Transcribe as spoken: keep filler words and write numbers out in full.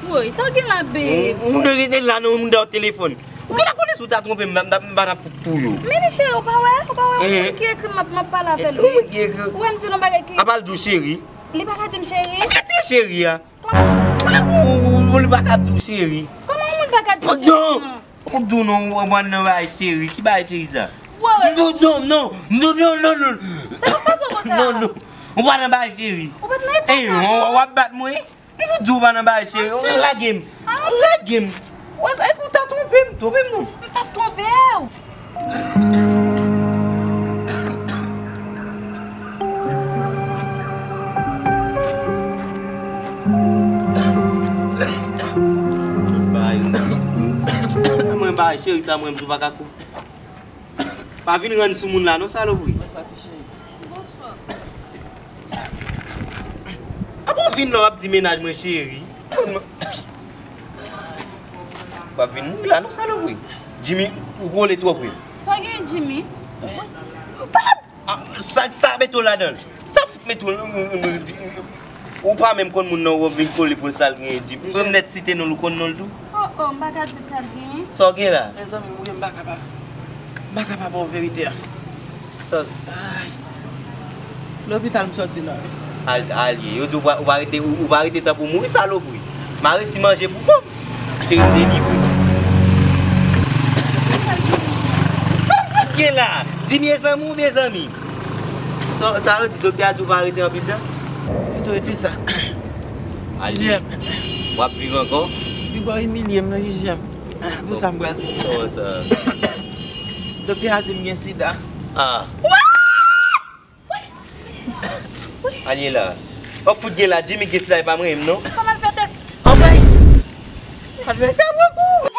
Woy, sa w gen la, babe? Moun yo rete la nan yon moun da telefòn. Ou gentan konnen si w ta twonpe m, m pa t ap fout touye w. Men li cheri, ou pa wè? Ou pa wè? Ou ki ekri m, m ap pale avè l. Ou ki ekri? Ou wè m di l yon bagay ki... Apa l di w cheri? Li pa ka di m cheri. Ou ka di cheri a. Kòman? Ou, ou, ou, li pa ka di w cheri. Kòman yon moun pa ka di cheri? Non. Ou di w non, w ap nan bagay cheri. Ki bagay cheri sa? Woy. Non, non, non. Non, non, non, non. Sa pa pase w konsa. Non, non. Ou pa nan bagay cheri. Ou pa t nan epòt sa. Ey, w ap bat mwen? M fout di w pa nan bagay cheri. Ou lage m. Ou lage m. Wè sa, epi w ta twonpe m. Twonpe m non. M p ap twonpe w. Bay. Mwen bay cheri sa, mwen m sou pa ka kou. Pa vin rann sou moun la non, salopri. Bonswa, ti cheri. Bonswa. Apa w vin la w ap di mennaj mwen cheri? W ap vin mouri la non, salopri. Jimmy, ou kole twòp wi. Sa w gen, Jimmy? Ah, sa, sa mete w ladan l? Sa fout mete w l? Ou pa menm konn moun nan, w ap vin kole pou l, sa l genyen, Jimmy. Ou menm nèt site non l, ou konn non l tou? Oh, oh, m pa ka di sa l genyen. Sa w gen la? Mezanmi, mwen m pa kapab. M pa kapab wè verite a. Sa? Ay. Lopital m sòti la wi. Al, al ye. Yo di w pa, ou pa rete, ou, ou pa rete tan pou mouri, salopri. M a resi manje pou kò m. Cheri m delivre. Sa w fout gen la? Jimmy e zanmi w oubyen zanmi? Sa, sa yo di, doktè a di w pa rete anpil tan? Pito rete sa. Al ye. Jijè m. W ap viv ankò? Piga w imilye m nan, jijè m. Ah, pou sa m pral di. Kòman sa? Doktè a di m gen sida. Ah. Al ye la. W ap fout gen la, Jimmy gen sida, e pa mwen menm non. Kòman l fè tès? Anmwey! Advèsè mwen kou!